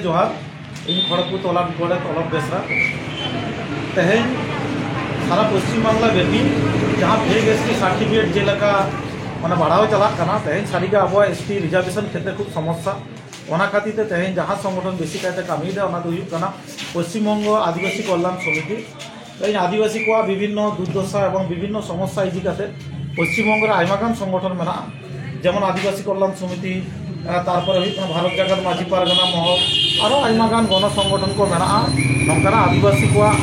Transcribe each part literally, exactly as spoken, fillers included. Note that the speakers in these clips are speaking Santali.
ᱡᱚᱦᱟᱨ᱾ ᱤᱧ ᱠᱷᱚᱲᱚᱜᱽᱯᱩᱨ ᱛᱚᱞᱟᱴ ᱜᱚᱰᱮᱛ ᱚᱞᱚᱠ ᱵᱮᱥᱨᱟ᱾ ᱛᱮᱦᱮᱧ ᱥᱟᱨᱟ ᱯᱚᱥᱪᱤᱢ ᱵᱟᱝᱞᱟ ᱵᱮᱯᱤ ᱡᱟᱦᱟᱸ ᱯᱷᱮᱠ ᱮᱥ ᱴᱤ ᱥᱟᱨᱴᱤᱯᱷᱤᱠᱮᱴ ᱡᱮᱞᱮᱠᱟ ᱢᱟᱱᱮ ᱵᱟᱲᱦᱟᱣ ᱪᱟᱞᱟᱜ ᱠᱟᱱᱟ, ᱛᱮᱦᱮᱧ ᱥᱟᱹᱨᱤᱜᱮ ᱟᱵᱚᱣᱟᱜ ᱮᱥ ᱴᱤ ᱨᱤᱡᱟᱨᱵᱷᱮᱥᱚᱱ ᱠᱷᱮᱛᱨᱮ ᱠᱷᱩᱵ ᱥᱚᱢᱚᱥᱥᱟ᱾ ᱚᱱᱟ ᱠᱷᱟᱹᱛᱤᱨ ᱛᱮ ᱛᱮᱦᱮᱧ ᱡᱟᱦᱟᱸ ᱥᱚᱝᱜᱚᱴᱷᱚᱱ ᱵᱮᱥᱤ ᱠᱟᱭᱛᱮ ᱠᱟᱹᱢᱤᱭᱮᱫᱟ, ᱚᱱᱟ ᱫᱚ ᱦᱩᱭᱩᱜ ᱠᱟᱱᱟ ᱯᱚᱥᱪᱤᱢ ᱵᱚᱝᱜᱚ ᱟᱹᱫᱤᱵᱟᱹᱥᱤ ᱠᱚᱞᱭᱟᱱ ᱥᱚᱢᱤᱛᱤ᱾ ᱛᱮᱦᱮᱧ ᱟᱹᱫᱤᱵᱟᱹᱥᱤ ᱠᱚᱣᱟᱜ ᱵᱤᱵᱷᱤᱱᱱᱚ ᱫᱩᱨᱫᱚᱥᱟ ᱮᱵᱚᱝ ᱵᱤᱵᱷᱤᱱᱱᱚ ᱥᱚᱢᱚᱥᱥᱟ ᱤᱫᱤ ᱠᱟᱛᱮ ᱯᱚᱥᱪᱤᱢ ᱵᱚᱝᱜᱚ ᱨᱮ ᱟᱭᱢᱟ ᱜᱟᱱ ᱥᱚᱝᱜᱚᱴᱷᱚᱱ ᱢᱮᱱᱟᱜᱼᱟ, ᱡᱮᱢᱚᱱ ᱟᱹᱫᱤᱵᱟᱹᱥᱤ ᱠᱚᱞᱭᱟᱱ ᱥᱚᱢᱤᱛᱤ, ᱟᱨ ᱛᱟᱨᱯᱚᱨᱮ ᱦᱩᱭᱩᱜ ᱠᱟᱱᱟ ᱵᱷᱟᱨᱚᱛ ᱡᱟᱠᱟᱛ ᱢᱟᱹᱡᱷᱤ ᱯᱟᱨᱜᱟᱱᱟ ᱢᱚᱦᱚᱞ, ᱟᱨᱚ ᱟᱭᱢᱟ ᱜᱟᱱ ᱜᱚᱱᱚ ᱥᱚᱝᱜᱚᱴᱷᱚᱱ ᱠᱚ ᱢᱮᱱᱟᱜᱼᱟ᱾ ᱱᱚᱝᱠᱟᱱᱟᱜ ᱟᱹᱫᱤᱵᱟᱹᱥᱤ ᱠᱚᱣᱟᱜ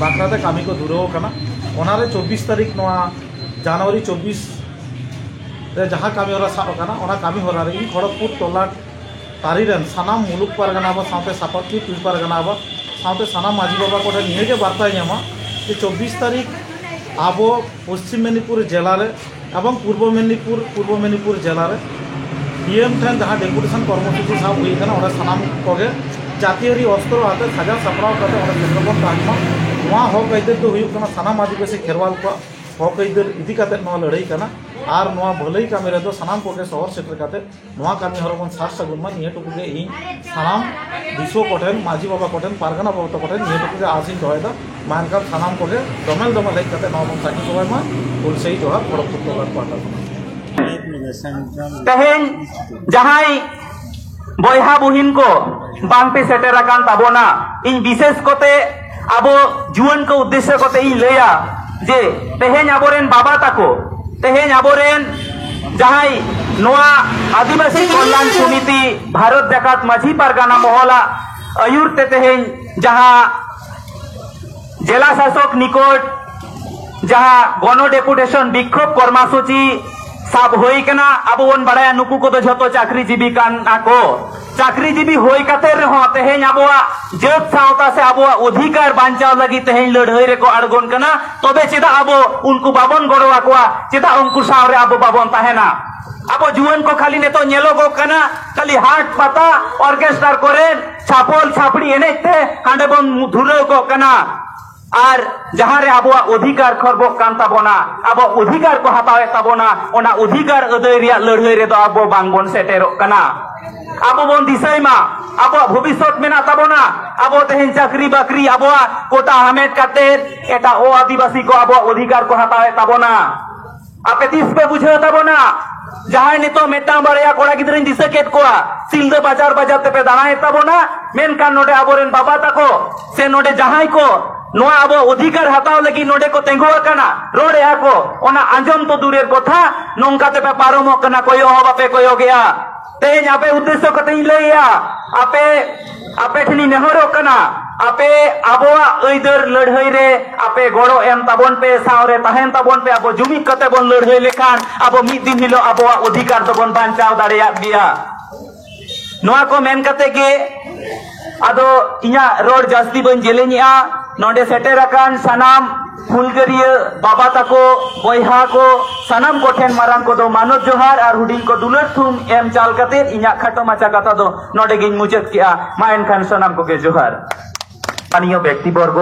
ᱵᱟᱠᱷᱨᱟ ᱛᱮ ᱠᱟᱹᱢᱤ ᱠᱚ ᱫᱷᱩᱨᱟᱹᱣ ᱟᱠᱟᱱᱟ᱾ ᱚᱱᱟᱨᱮ ᱪᱚᱵᱵᱤᱥ ᱛᱟᱹᱨᱤᱠᱷ, ᱱᱚᱣᱟ ᱡᱟᱱᱩᱣᱟᱨᱤ ᱪᱚᱵᱵᱤᱥ ᱨᱮ ᱡᱟᱦᱟᱸ ᱠᱟᱹᱢᱤ ᱦᱚᱨᱟ ᱥᱟᱵ ᱟᱠᱟᱱᱟ, ᱚᱱᱟ ᱠᱟᱹᱢᱤ ᱦᱚᱨᱟ ᱨᱮ ᱤᱧ ᱠᱷᱚᱲᱚᱜᱽᱯᱩᱨ ᱛᱚᱞᱟᱴ ᱛᱟᱹᱨᱤ ᱨᱮᱱ ᱥᱟᱱᱟᱢ ᱢᱩᱞᱩᱠ ᱯᱟᱨᱜᱟᱱᱟ ᱵᱟ ᱥᱟᱶᱛᱮ ᱥᱟᱯᱟᱵ ᱯᱤᱲ ᱯᱟᱨᱜᱟᱱᱟ ᱵᱟ ᱥᱟᱶᱛᱮ ᱥᱟᱱᱟᱢ ᱢᱟᱹᱡᱷᱤ ᱵᱟᱵᱟ ᱠᱚᱴᱷᱮᱱ ᱱᱤᱭᱟᱹ ᱜᱮ ᱵᱟᱨᱛᱟᱭ ᱧᱟᱢᱟ ᱡᱮ ᱪᱚᱵᱵᱤᱥ ᱛᱟᱹᱨᱤᱠᱷ ᱟᱵᱚ ᱯᱚᱥᱪᱤᱢ ᱢᱮᱫᱽᱱᱤᱯᱩᱨ ᱡᱮᱞᱟ ᱨᱮ ᱮᱵᱚᱝ ᱯᱩᱨᱵᱚ ᱢᱮᱫᱽᱱᱤᱯᱩᱨ, ᱯᱩᱨᱵᱚ ᱢᱮᱫᱽᱱᱤᱯᱩᱨ ᱡᱮᱞᱟ ᱨᱮ ᱰᱤ ᱮᱢ ᱴᱷᱮᱱ ᱡᱟᱦᱟᱸ ᱰᱮᱯᱩᱴᱮᱥᱚᱱ ᱠᱚᱨᱢᱚᱥᱩᱪᱤ ᱥᱟᱵ ᱦᱩᱭ ᱟᱠᱟᱱᱟ, ᱚᱸᱰᱮ ᱥᱟᱱᱟᱢ ᱠᱚᱜᱮ ᱡᱟᱹᱛᱤᱭᱟᱹᱨᱤ ᱚᱥᱛᱨᱚ ᱟᱛᱮ ᱥᱟᱡᱟᱣ ᱥᱟᱯᱲᱟᱣ ᱠᱟᱛᱮ ᱚᱸᱰᱮ ᱥᱮᱴᱮᱨ ᱵᱚᱱ ᱛᱟᱦᱮᱱ ᱢᱟ᱾ ᱱᱚᱣᱟ ᱦᱚᱠ ᱟᱹᱭᱫᱟᱹᱨ ᱫᱚ ᱦᱩᱭᱩᱜ ᱠᱟᱱᱟ ᱥᱟᱱᱟᱢ ᱟᱹᱫᱤᱵᱟᱹᱥᱤ ᱠᱷᱮᱨᱣᱟᱞ ᱠᱚᱣᱟᱜ ᱦᱚᱠ ᱟᱹᱭᱫᱟᱹᱨ ᱤᱫᱤ ᱠᱟᱛᱮ ᱱᱚᱣᱟ ᱞᱟᱹᱲᱦᱟᱹᱭ ᱠᱟᱱᱟ᱾ ᱟᱨ ᱱᱚᱣᱟ ᱵᱷᱟᱹᱞᱟᱹᱭ ᱠᱟᱹᱢᱤ ᱨᱮᱫᱚ ᱥᱟᱱᱟᱢ ᱠᱚᱜᱮ ᱥᱚᱦᱚᱨ ᱥᱮᱴᱮᱨ ᱠᱟᱛᱮ ᱱᱚᱣᱟ ᱠᱟᱹᱢᱤ ᱦᱚᱨᱟ ᱵᱚᱱ ᱥᱟᱨ ᱥᱟᱹᱜᱩᱱ ᱢᱟ, ᱱᱤᱭᱟᱹ ᱴᱩᱠᱩ ᱜᱮ ᱤᱧ ᱥᱟᱱᱟᱢ ᱫᱤᱥᱩᱣᱟᱹ ᱠᱚᱴᱷᱮᱱ, ᱢᱟᱹᱡᱷᱤ ᱵᱟᱵᱟ ᱠᱚᱴᱷᱮᱱ, ᱯᱟᱨᱜᱟᱱᱟ ᱵᱟᱵᱟ ᱛᱟᱠᱚ ᱴᱷᱮᱱ ᱱᱤᱭᱟᱹ ᱴᱩᱠᱩ ᱜᱮ ᱟᱥ ᱤᱧ ᱫᱚᱦᱚᱭᱮᱫᱟ᱾ ᱢᱟ ᱮᱱᱠᱷᱟᱱ ᱥᱟᱱᱟᱢ ᱠᱚᱜᱮ ᱫᱚᱢᱮᱞ ᱫᱚᱢᱮᱞ ᱦᱮᱡ ᱠᱟᱛᱮ ᱱᱚᱣᱟ ᱵᱚᱱ ᱥᱟᱹᱠᱷᱤ ᱥᱚᱵᱷᱟᱭ ᱢᱟ᱾ ᱦᱩᱞᱥᱟᱹᱭ ᱡᱚᱦᱟᱨ, ᱠᱷᱚᱲᱚᱜᱽᱯᱩᱨ ᱛᱚᱞᱟᱴ ᱯᱟᱦᱴᱟ ᱠᱷᱚᱱᱟᱜ᱾ ᱛᱮᱦᱮᱧ ᱡᱟᱦᱟᱸᱭ ᱵᱚᱭᱦᱟ ᱵᱩᱦᱤᱱ ᱠᱚ ᱵᱟᱝᱯᱮ ᱥᱮᱴᱮᱨ ᱟᱠᱟᱱ ᱛᱟᱵᱚᱱᱟ, ᱤᱧ ᱵᱤᱥᱮᱥ ᱠᱚᱛᱮ ᱟᱵᱚ ᱡᱩᱣᱟᱹᱱ ᱠᱚ ᱩᱫᱽᱫᱮᱥᱥᱚ ᱠᱚᱛᱮ ᱤᱧ ᱞᱟᱹᱭᱟ ᱡᱮ ᱛᱮᱦᱮᱧ ᱟᱵᱚᱨᱮᱱ ᱵᱟᱵᱟ ᱛᱟᱠᱚ, ᱛᱮᱦᱮᱧ ᱟᱵᱚᱨᱮᱱ ᱡᱟᱦᱟᱸᱭ ᱱᱚᱣᱟ ᱟᱹᱫᱤᱵᱟᱹᱥᱤ ᱠᱚᱞᱭᱟᱱ ᱥᱚᱢᱤᱛᱤ ᱵᱷᱟᱨᱚᱛ ᱡᱟᱠᱟᱛ ᱢᱟᱹᱡᱷᱤ ᱯᱟᱨᱜᱟᱱᱟ ᱢᱚᱦᱚᱞᱟᱜ ᱟᱹᱭᱩᱨ ᱛᱮ ᱛᱮᱦᱮᱧ ᱡᱟᱦᱟᱸ ᱡᱮᱞᱟ ᱥᱟᱥᱚᱠ ᱱᱤᱠᱚᱴ ᱡᱟᱦᱟᱸ ᱜᱚᱱᱚ ᱰᱮᱯᱩᱴᱮᱥᱚᱱ ᱵᱤᱠᱠᱷᱳᱵ ᱠᱚᱨᱢᱟᱥᱩᱪᱤ ᱥᱟᱵ ᱦᱩᱭ ᱠᱟᱱᱟ, ᱟᱵᱚ ᱵᱚᱱ ᱵᱟᱲᱟᱭᱟ ᱱᱩᱠᱩ ᱠᱚᱫᱚ ᱡᱷᱚᱛᱚ ᱪᱟᱹᱠᱨᱤ ᱡᱤᱵᱤ ᱠᱟᱱᱟ ᱠᱚ᱾ ᱪᱟᱹᱠᱨᱤ ᱡᱤᱵᱤ ᱦᱩᱭ ᱠᱟᱛᱮ ᱨᱮᱦᱚᱸ ᱛᱮᱦᱮᱧ ᱟᱵᱚᱣᱟᱜ ᱡᱟᱹᱛ ᱥᱟᱶᱛᱟ ᱥᱮ ᱟᱵᱚᱣᱟᱜ ᱚᱫᱷᱤᱠᱟᱨ ᱵᱟᱧᱪᱟᱣ ᱞᱟᱹᱜᱤᱫ ᱛᱮᱦᱮᱧ ᱞᱟᱹᱲᱦᱟᱹᱭ ᱨᱮᱠᱚ ᱟᱬᱜᱚᱱ ᱠᱟᱱᱟ᱾ ᱛᱚᱵᱮ ᱪᱮᱫᱟᱜ ᱟᱵᱚ ᱩᱱᱠᱩ ᱵᱟᱵᱚᱱ ᱜᱚᱲᱚ ᱟᱠᱚᱣᱟ? ᱪᱮᱫᱟᱜ ᱩᱱᱠᱩ ᱥᱟᱶ ᱨᱮ ᱟᱵᱚ ᱵᱟᱵᱚᱱ ᱛᱟᱦᱮᱱᱟ? ᱟᱵᱚ ᱡᱩᱣᱟᱹᱱ ᱠᱚ ᱠᱷᱟᱹᱞᱤ ᱱᱤᱛᱚᱜ ᱧᱮᱞᱚᱜᱚᱜ ᱠᱟᱱᱟ, ᱠᱷᱟᱹᱞᱤ ᱦᱟᱴ ᱯᱟᱛᱟ ᱚᱨᱠᱮᱥᱴᱟᱨ ᱠᱚᱨᱮ ᱪᱷᱟᱯᱚᱞ ᱪᱷᱟᱯᱲᱤ ᱮᱱᱮᱡ ᱛᱮ ᱦᱟᱸᱰᱮ ᱵᱚᱱ ᱫᱷᱩᱨᱟᱹᱣ ᱠᱚᱜ ᱠᱟᱱᱟ᱾ ᱟᱨ ᱡᱟᱦᱟᱸ ᱨᱮ ᱟᱵᱚᱣᱟᱜ ᱚᱫᱷᱤᱠᱟᱨ ᱠᱷᱚᱨᱵᱚᱜ ᱠᱟᱱ ᱛᱟᱵᱚᱱᱟ, ᱟᱵᱚᱣᱟᱜ ᱚᱫᱷᱤᱠᱟᱨ ᱠᱚ ᱦᱟᱛᱟᱣᱮᱫ ᱛᱟᱵᱚᱱᱟ, ᱚᱱᱟ ᱚᱫᱷᱤᱠᱟᱨ ᱟᱹᱫᱟᱹᱭ ᱨᱮᱭᱟᱜ ᱞᱟᱹᱲᱦᱟᱹᱭ ᱨᱮᱫᱚ ᱟᱵᱚ ᱵᱟᱝ ᱵᱚᱱ ᱥᱮᱴᱮᱨᱚᱜ ᱠᱟᱱᱟ᱾ ᱟᱵᱚ ᱵᱚᱱ ᱫᱤᱥᱟᱹᱭ ᱢᱟ, ᱟᱵᱚᱣᱟᱜ ᱵᱷᱚᱵᱤᱥᱥᱚᱛ ᱢᱮᱱᱟᱜ ᱛᱟᱵᱚᱱᱟ᱾ ᱟᱵᱚ ᱛᱮᱦᱮᱧ ᱪᱟᱹᱠᱨᱤ ᱵᱟᱹᱠᱨᱤ, ᱟᱵᱚᱣᱟᱜ ᱠᱳᱴᱟ ᱦᱟᱢᱮᱴ ᱠᱟᱛᱮ ᱮᱴᱟᱜ ᱚ ᱟᱹᱫᱤᱵᱟᱹᱥᱤ ᱠᱚ ᱟᱵᱚᱣᱟᱜ ᱚᱫᱷᱤᱠᱟᱨ ᱠᱚ ᱦᱟᱛᱟᱣᱮᱫ ᱛᱟᱵᱚᱱᱟ᱾ ᱟᱯᱮ ᱛᱤᱥ ᱯᱮ ᱵᱩᱡᱷᱟᱹᱣ ᱛᱟᱵᱚᱱᱟ? ᱡᱟᱦᱟᱸᱭ ᱱᱤᱛᱚᱜ ᱢᱤᱫᱴᱟᱝ ᱵᱟᱨᱭᱟ ᱠᱚᱲᱟ ᱜᱤᱫᱽᱨᱟᱹᱧ ᱫᱤᱥᱟᱹ ᱠᱮᱫ ᱠᱚᱣᱟ, ᱥᱤᱞᱫᱟᱹ ᱵᱟᱡᱟᱨ ᱵᱟᱡᱟᱨ ᱛᱮᱯᱮ ᱫᱟᱬᱟᱭᱮᱫ ᱛᱟᱵᱚᱱᱟ, ᱢᱮᱱᱠᱷᱟᱱ ᱱᱚᱰᱮ ᱟᱵᱚᱨᱮᱱ ᱵᱟᱵᱟ ᱛᱟᱠᱚ ᱥᱮ ᱱᱚᱰᱮ ᱡᱟᱦᱟᱸᱭ ᱠᱚ ᱱᱚᱣᱟ ᱟᱵᱚ ᱚᱫᱷᱤᱠᱟᱨ ᱦᱟᱛᱟᱣ ᱞᱟᱹᱜᱤᱫ ᱱᱚᱰᱮ ᱠᱚ ᱛᱤᱸᱜᱩ ᱟᱠᱟᱱᱟ, ᱨᱚᱲᱮᱜᱼᱟ ᱠᱚ, ᱚᱱᱟ ᱟᱸᱡᱚᱢ ᱛᱚ ᱫᱩᱨᱮᱨ ᱠᱚᱛᱷᱟ, ᱱᱚᱝᱠᱟ ᱛᱮᱯᱮ ᱯᱟᱨᱚᱢᱚᱜ ᱠᱟᱱᱟ, ᱠᱚᱭᱚᱜ ᱦᱚᱸ ᱵᱟᱯᱮ ᱠᱚᱭᱚᱜᱮᱜᱼᱟ᱾ ᱛᱮᱦᱮᱧ ᱟᱯᱮ ᱩᱫᱽᱫᱮᱥᱥᱚ ᱠᱟᱛᱮᱧ ᱞᱟᱹᱭᱮᱜᱼᱟ, ᱟᱯᱮ, ᱟᱯᱮ ᱴᱷᱮᱱᱤᱧ ᱱᱮᱦᱚᱨᱚᱜ ᱠᱟᱱᱟ, ᱟᱯᱮ ᱟᱵᱚᱣᱟᱜ ᱟᱹᱭᱫᱟᱹᱨ ᱞᱟᱹᱲᱦᱟᱹᱭ ᱨᱮ ᱟᱯᱮ ᱜᱚᱲᱚ ᱮᱢ ᱛᱟᱵᱚᱱ ᱯᱮ, ᱥᱟᱶᱨᱮ ᱛᱟᱦᱮᱱ ᱛᱟᱵᱚᱱ ᱯᱮ᱾ ᱟᱵᱚ ᱡᱩᱢᱤᱫ ᱠᱟᱛᱮ ᱵᱚᱱ ᱞᱟᱹᱲᱦᱟᱹᱭ ᱞᱮᱠᱷᱟᱱ ᱟᱵᱚ ᱢᱤᱫ ᱫᱤᱱ ᱦᱤᱞᱳᱜ ᱟᱵᱚᱣᱟᱜ ᱚᱫᱷᱤᱠᱟᱨ ᱫᱚᱵᱚᱱ ᱵᱟᱧᱪᱟᱣ ᱫᱟᱲᱮᱭᱟᱜ ᱜᱮᱭᱟ᱾ ᱱᱚᱣᱟ ᱠᱚ ᱢᱮᱱ ᱠᱟᱛᱮ ᱜᱮ ᱟᱫᱚ ᱤᱧᱟᱹᱜ ᱨᱚᱲ ᱡᱟᱹᱥᱛᱤ ᱵᱟᱹᱧ ᱡᱮᱞᱮᱧᱮᱜᱼᱟ᱾ ᱱᱚᱰᱮ ᱥᱮᱴᱮᱨ ᱟᱠᱟᱱ ᱥᱟᱱᱟᱢ ᱦᱩᱞᱜᱟᱹᱨᱤᱭᱟᱹ ᱵᱟᱵᱟ ᱛᱟᱠᱚ, ᱵᱚᱭᱦᱟ ᱠᱚ, ᱥᱟᱱᱟᱢ ᱠᱚᱴᱷᱮᱱ ᱢᱟᱨᱟᱝ ᱠᱚᱫᱚ ᱢᱟᱱᱚᱛ ᱡᱚᱦᱟᱨ ᱟᱨ ᱦᱩᱰᱤᱧ ᱠᱚ ᱫᱩᱞᱟᱹᱲ ᱛᱷᱩᱢ ᱮᱢ ᱪᱟᱞ ᱠᱟᱛᱮ ᱤᱧᱟᱹᱜ ᱠᱷᱟᱴᱚ ᱢᱟᱪᱷᱟ ᱠᱟᱛᱷᱟ ᱫᱚ ᱱᱚᱰᱮ ᱜᱤᱧ ᱢᱩᱪᱟᱹᱫ ᱠᱮᱜᱼᱟ᱾ ᱢᱟ ᱮᱱᱠᱷᱟᱱ ᱥᱟᱱᱟᱢ ᱠᱚᱜᱮ ᱡᱚᱦᱟᱨ᱾ স্থানীয় ব্যক্তিবর্গ,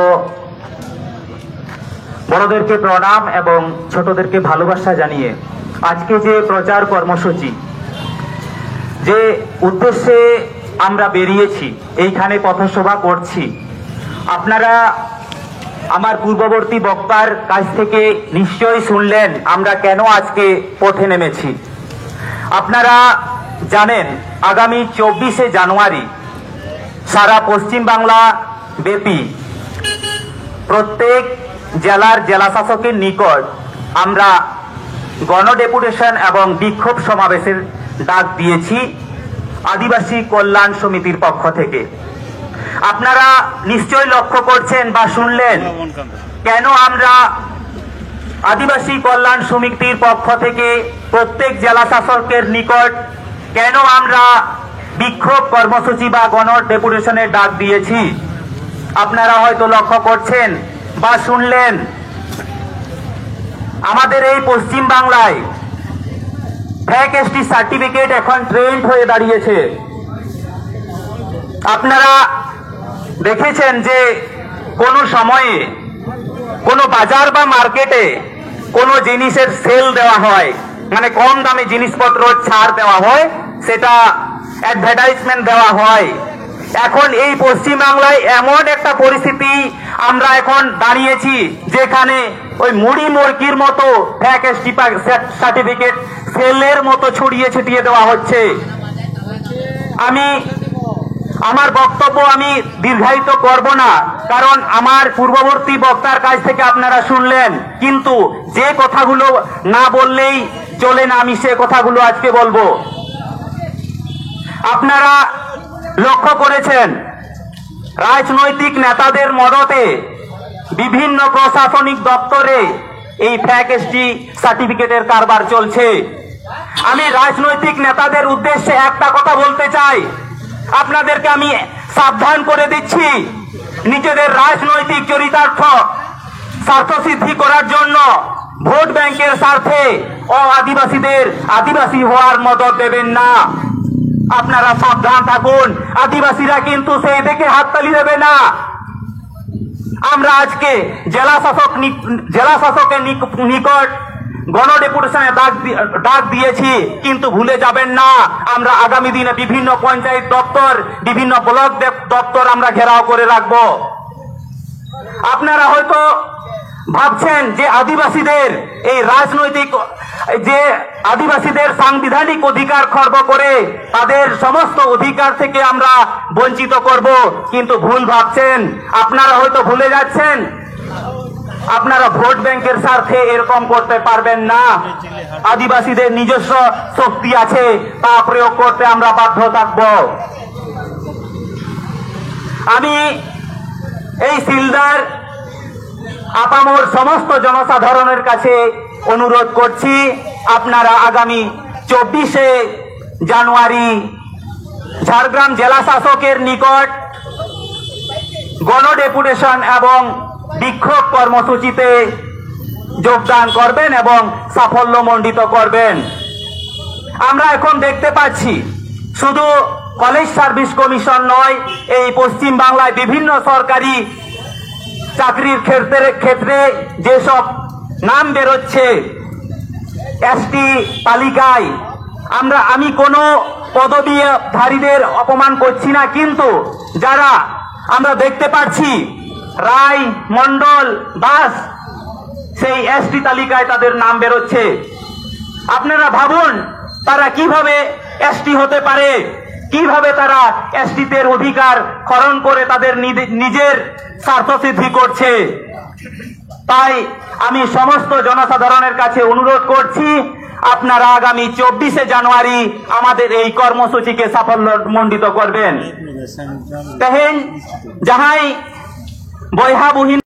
বড়দেরকে প্রণাম এবং ছোটদেরকে ভালোবাসা জানিয়ে আজকে যে প্রচার কর্মসূচি, যে উদ্দেশ্যে আমরা বেরিয়েছি, এইখানে পথসভা করছি, আপনারা আমার পূর্ববর্তী বক্তার কাছ থেকে নিশ্চয়ই শুনলেন আমরা কেন আজকে পথে নেমেছি। আপনারা জানেন, আগামী চব্বিশে জানুয়ারি সারা পশ্চিম বাংলা ব্যাপী প্রত্যেক জেলার জেলা শাসকের নিকট আমরা গণডেপুটেশন এবং বিক্ষোভ সমাবেশের ডাক দিয়েছি আদিবাসী কল্যাণ সমিতির পক্ষ থেকে। আপনারা নিশ্চয় লক্ষ্য করছেন বা শুনলেন কেন আমরা আদিবাসী কল্যাণ সমিতির পক্ষ থেকে প্রত্যেক জেলা শাসকের নিকট কেন আমরা বিক্ষোভ কর্মসূচি বা গণ ডেপুটেশনের ডাক দিয়েছি। আপনারা হয়তো লক্ষ্য করছেন বা শুনলেন, আমাদের এই পশ্চিম বাংলায় ফ্যাক এসটি সার্টিফিকেট এখন ট্রেন্ড হয়ে দাঁড়িয়েছে। আপনারা দেখেছেন যে কোনো সময়ে কোনো বাজার বা মার্কেটে কোনো জিনিসের সেল দেওয়া হয়, মানে কম দামে জিনিসপত্র ছাড় দেওয়া হয়, সেটা অ্যাডভার্টাইজমেন্ট দেওয়া হয়। এখন এই পশ্চিমবাংলায় এমন একটা পরিস্থিতি আমরা এখন দাঁড়িয়েছি, যেখানে ওই মুড়ি মুরগির মতো ফ্যাক এসটি সার্টিফিকেট সেলের মতো ছড়িয়ে ছিটিয়ে দেওয়া হচ্ছে। আমি আমার বক্তব্য আমি দীর্ঘায়িত করব না, কারণ আমার পূর্ববর্তী বক্তার কাছ থেকে আপনারা শুনলেন, কিন্তু যে কথাগুলো না বললেই চলে না, আমি সে কথাগুলো আজকে বলবো। আপনারা লক্ষ্য করেছেন, রাজনৈতিক নেতাদের মদতে বিভিন্ন প্রশাসনিক দপ্তরে এই ফ্যাক এসটি সার্টিফিকেটের কারবার চলছে। আমি রাজনৈতিক নেতাদের উদ্দেশ্যে একটা কথা বলতে চাই, আপনাদেরকে আমি সাবধান করে দিচ্ছি, নিজেদের রাজনৈতিক চরিতার্থ স্বার্থ সিদ্ধি করার জন্য ভোট ব্যাংকের স্বার্থে ও আদিবাসীদের আদিবাসী হওয়ার মদত দেবেন না। আপনারা সাবধান থাকুন, আদিবাসীরা কিন্তু সেই দিকে হাততালি দেবে না। আমরা আজকে জেলা শাসক নি- জেলা শাসকের নিক- নিকট গণ ডেপুটেশনে ডাক দি- ডাক দিয়েছি, কিন্তু ভুলে যাবেন না, আমরা আগামী দিনে বিভিন্ন পঞ্চায়েত দপ্তর, বিভিন্ন ব্লক দে- দপ্তর আমরা ঘেরাও করে রাখব। আপনারা হয়তো ভাবছেন যে আদিবাসীদের এই রাজনৈতিক, যে আদিবাসীদের সাংবিধানিক অধিকার খর্ব করে তাদের সমস্ত অধিকার থেকে আমরা বঞ্চিত করব, কিন্তু ভুল ভাবছেন। আপনারা হয়তো ভুলে যাচ্ছেন, আপনারা ভোট ব্যাংকের স্বার্থে এরকম করতে পারবেন না। আদিবাসীদের নিজস্ব শক্তি আছে, তা প্রয়োগ করতে আমরা বাধ্য থাকব। আমি এই সিলদার আপামর সমস্ত জনসাধারণের কাছে অনুরোধ করছি, আপনারা আগামী চব্বিশে জানুয়ারি ঝাড়গ্রাম জেলা শাসকের নিকট গণ ডেপুটেশন এবং বিক্ষোভ কর্মসূচিতে যোগদান করবেন এবং সাফল্যমণ্ডিত করবেন। আমরা এখন দেখতে পাচ্ছি, শুধু কলেজ সার্ভিস কমিশন নয়, এই পশ্চিম বাংলায় বিভিন্ন সরকারি চাকরির ক্ষেত্রে ক্ষেত্রে যেসব নাম বেরোচ্ছে এসটি তালিকায়, আমরা আমি কোনো পদবীধারীদের অপমান করছি না, কিন্তু যারা আমরা দেখতে পাচ্ছি রায়, মণ্ডল, দাস, সেই এসটি তালিকায় তাদের নাম বেরোচ্ছে। আপনারা ভাবুন, তারা কিভাবে এসটি হতে পারে, কিভাবে তারা এসটিদের অধিকার হরণ করে তাদের নিজে- নিজের স্বার্থ সিদ্ধি করছে। তাই আমি সমস্ত জনসাধারণের কাছে অনুরোধ করছি, আপনারা আগামী চব্বিশে জানুয়ারি আমাদের এই কর্মসূচিকে সাফল্যমণ্ডিত করবেন। তেহেন যাহাই বৈহা বুহিন